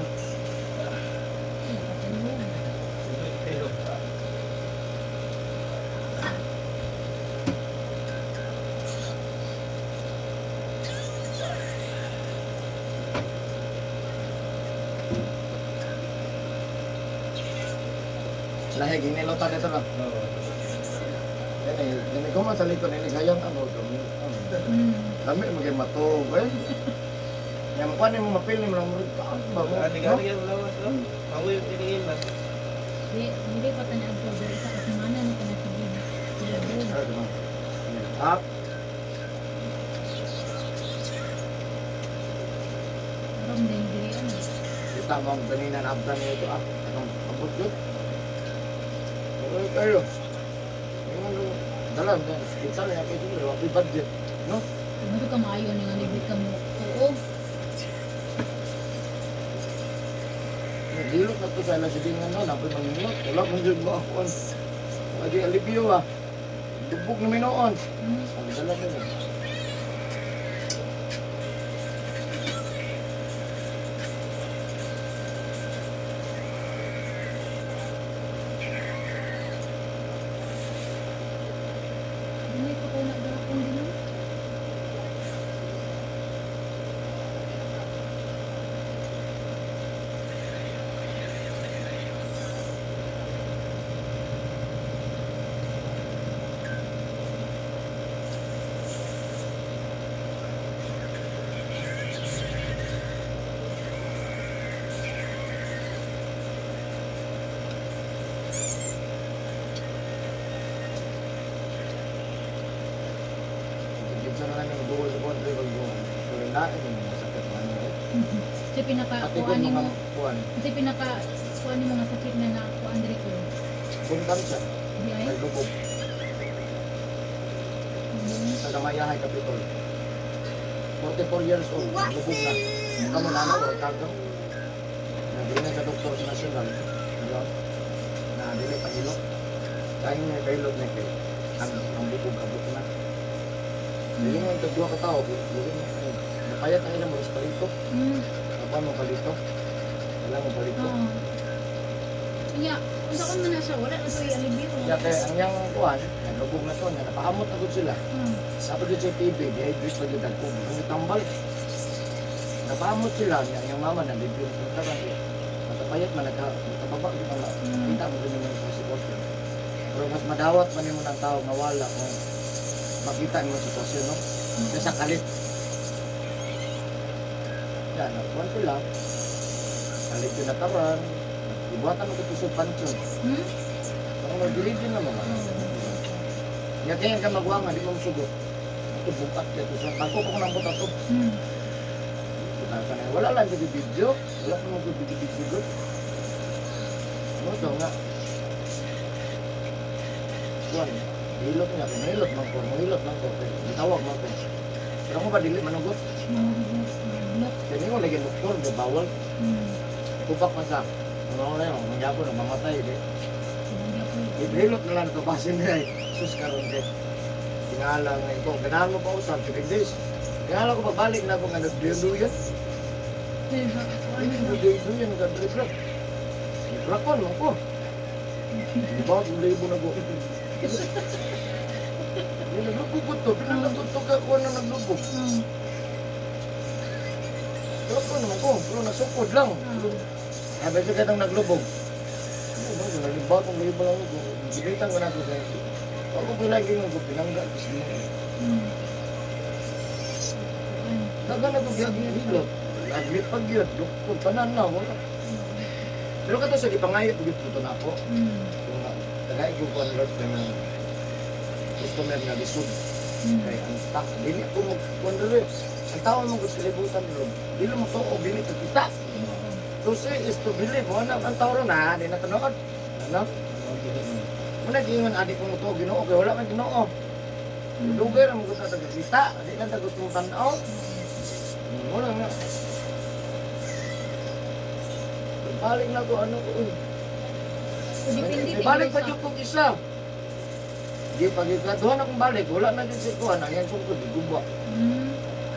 Lahi, ginilutan ito na. Oo. Yan eh, yan ko man sa likod, ini gayang ano, dami. Dami magay mato, eh. Yan mo mo mapili mo lang mo kaan ba mo? Ani gani ang lawas no? Ako yung tiningin ba? Di, hindi pa tanya ang diri sa kasimana no kana sige. Ah, diba? Up. Rom din diri ano. Kita mo ang ganina na abdan nito ah. Anong abot yun? Okay kayo. Yung ano, dala, hospital na kayo siguro, wako'y budget. No? Mo ka maayo ni nga libre ka mo. Oo. Nagilot na to sa ilang silingan no, napoy mangingot. Wala man dyan mo ako. Lagi alibyo ah. Dubog na minoon. Ang dala nila. Hindi pa ko na gapon din. No? Gibsa na namin duol sa country pag buwan. Pero lain yung mga sakit man eh. Kasi pinaka Pati kuan kung nimo, mga kuan. kasi pinaka kuan nimo nga sakit na na kuan diri ko. Bungkam siya. Di ay. May lubog. Sa Gamayahay Capitol. 44 years old. Lubog na. Kamu na na, wala kagaw. Nabili na sa doktor sa nasyonal. Diba? Na dili pa ilok. Dahil nga kailot na kay ang bukog abot na. Dili mo yung tagduha ka tao. Dili mo. Ay, napayat ang ilang mga palito. Ako mo palito. Wala mo palito. Oo. Nya, unsa kon man na siya, wala na to alibyo. Kaya kaya ang yang kuan, naglubog na to, nga napaamot na gud sila. Sabi gud sa TV, dehydrate pa gud ako. Ang tambal. Napaamot sila, nga ang mama na libre sa taban. Matapayat man nagka matababa gud man. Kita mo gud yung sitwasyon. Pero mas madawat man nimo ng tao nga wala kung Makita mo ang sitwasyon, no? Nasa kalit. Yan, nakuhan sila. Kalit yung nataran. Ibuhatan mo ito sa pansyon. Hmm? Ang magdilidin na mga. Ya kaya ka magwa nga, di mo sugot. Ito bukat kaya ito sa bago ko nang buta to. Buta na. Wala lang yung video. Wala pa mo video. Mo to nga. Kuan, hilot niya, hilot man ko, hilot man ko. Gitawag man ko. Pero ko ba dili manugot? Mga Kaya ko lagi doktor, di bawal. Tubak man sa. Ano na yun, mangyapon na mamatay di. Hilot na lang ito, basin niya eh. Sus karon kay. Tingala nga ito, ganahan mo pa usab, 7 days. Tingala ko pagbalik na ako nga nagduyan-duyan. Nagduyan-duyan, nagdribrap. Nagrakon mo ko. Di ba, kung libo na ko. Hindi naglubog to, pinanagot to ka ko na naglubog. Rakon naman ko, pero nasukod lang. Sabi sa katang naglubog. Ano ba, naglubog, kung libo lang ako. Gilitan ko na ako sa ako palagi nga ko pinangga. Dagan ako giyag hilot. Admit pag yun, doktor, tanan na, wala. Pero kato sa gipangayot, gyud po to na ako. Kung tagay ko kuan Lord ng customer nga lisod. Kay ang ta, dili ako mo kuan diri. Ang tao mo gusto kalibutan Lord. Dili mo to dili ka kita. To see is to believe. Wala ang tao ron ha, di na tanood. Ano? Muna giingon adi ko mo to Ginoo kay wala man Ginoo. Dugay ra mo gusto ta kita, di lang ta gusto mo tan-aw. Wala nga. Balik na ko ano ko. Uy. Depende Balik pa jud kog isa. Di pag ikaduha na kong balik, wala na din si kuan, ang yan sungkod, guba.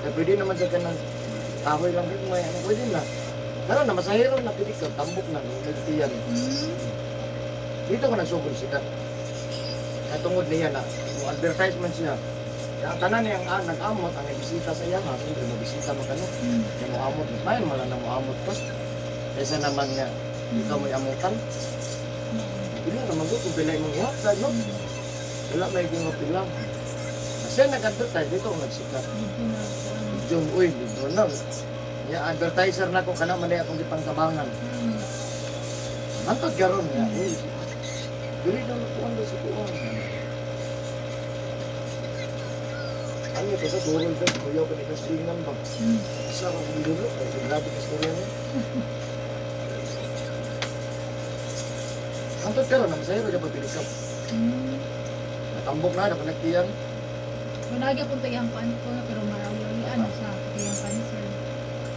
Kaya pwede naman sa kanang kahoy lang gid may ano pwede na. Pero na masahiro na pwede ka tambok na nung nagtiyan. Dito ko nagsugod sikat. Katungod niya na mo advertisement siya. Kaya ang tanan niyang nag-amot ang nagbisita sa iya ha, siyempre mabisita man kano. Kaya mo amot, mas mayon man lang na mo amot ko. Kaysa naman nga ikaw mo'y amutan. Pila naman ko kung pila imong ihatag, no? Wala may kung pila. Kasi nag-advertise dito ako nagsikat. June, uy, dito na. Ya, advertiser na ko kana man akong gipangtabangan. Hantod karon niya. Uy, dili daw nakuan daw sa kuan. Ano ito sa surol ba? Kuya ko ni Kastingan ba? Isa ko kung dulo. Ay, grabe ka istorya niya. Hantod karon na masaya ba pagpili ka? Natambok na, napanagtiyan. Wala gyud punta iyang kan ko pero marawi ano sa iyang cancer.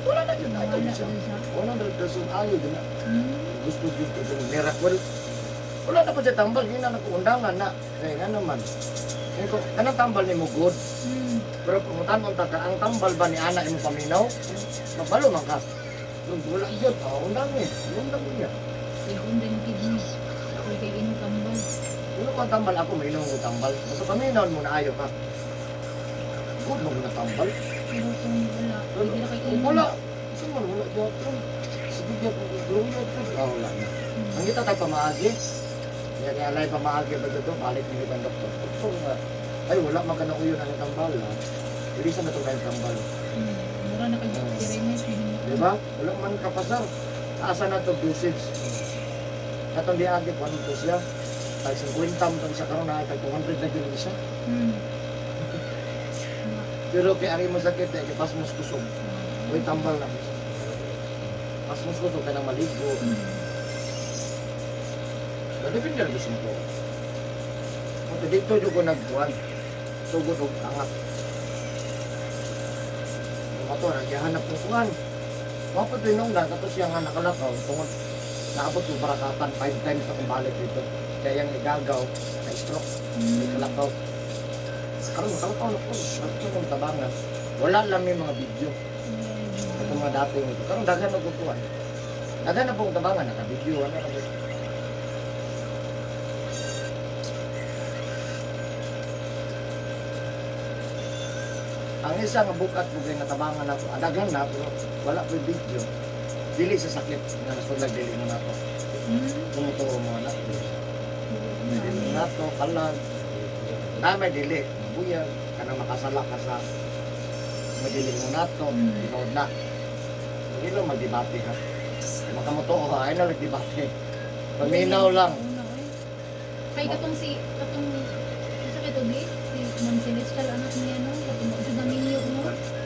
Wala na yun. Ito Wala siya. na siya. 100% ayo din na. Gusto yun ito yung miracle. Wala na po siya tambal. Yun na nagkuundangan na. Kaya nga naman. Ngayon ko, kanang tambal ni mo good. Pero pumuntan mo ka, ang tambal ba ni Ana imong paminaw? Mabalo man ka. Nung wala yun, oh, undang eh. Undang niya. Igon din kidney. Ako kay inyong tambal. Ano ko ang tambal ako, may ko tambal. Basta paminaw mo na ayo ka. Good mo na tambal. Pero kung wala, Pero hindi na kay kung inom. wala, saan man wala gyapon. Sige gyapon, glow gyapon. Ah, wala na. Ang kita tayo pamaagi. Kaya kaya alay pamaagi ba dito, balik ni ang doktor. Doktor nga, ay wala man ka na uyon ang tambal. Ha? Bilisan na ito kayong tambal. Mura na kay experiment. Di ba? Wala man kapasar. Asa na ito dosage. Katong diagi ko, ano to siya? Tag 50 mo itong isa karon na, tag 200 na yun isa. Pero kay ari mo sakit, eh, kay pasmos kusog. Uy, tambal na. Pasmos kusog ka na maligo. Pero depende rin gusto mo. Kung dito yung ko nagbuwan, sugod og angat. Yung ato, naghahanap ng kuwan. Mapot din nung lang, tapos siya nga nakalakaw, tungod naabot yung barakatan, 5 times na kong balik dito. Kaya yung igagaw, na stroke, may kalakaw. Karon nakalakaw na ko, nakalakaw kong tabangan. Wala lang may mga video. Ito mga dati nito. Karon daghan na kukuan. Daghan na pong tabangan, naka-video, ano na. Ang isa nga bukat ko kay natabangan ako, daghan na pero wala ko video. Dili sa sakit nga nasulag dili mo nato. Tumuturo mo na. Dili mo nato kalag. Na may dili. Buyag, kanang makasala ka sa madili mo nato, tinuod na. Hindi lang magdebate ha. Kay makamutuo ha, ay na nagdebate. Paminaw lang. Una, oy. Kay katong si katong sa kay Tobi, si Ma'am Celestial anak niya no, katong jud.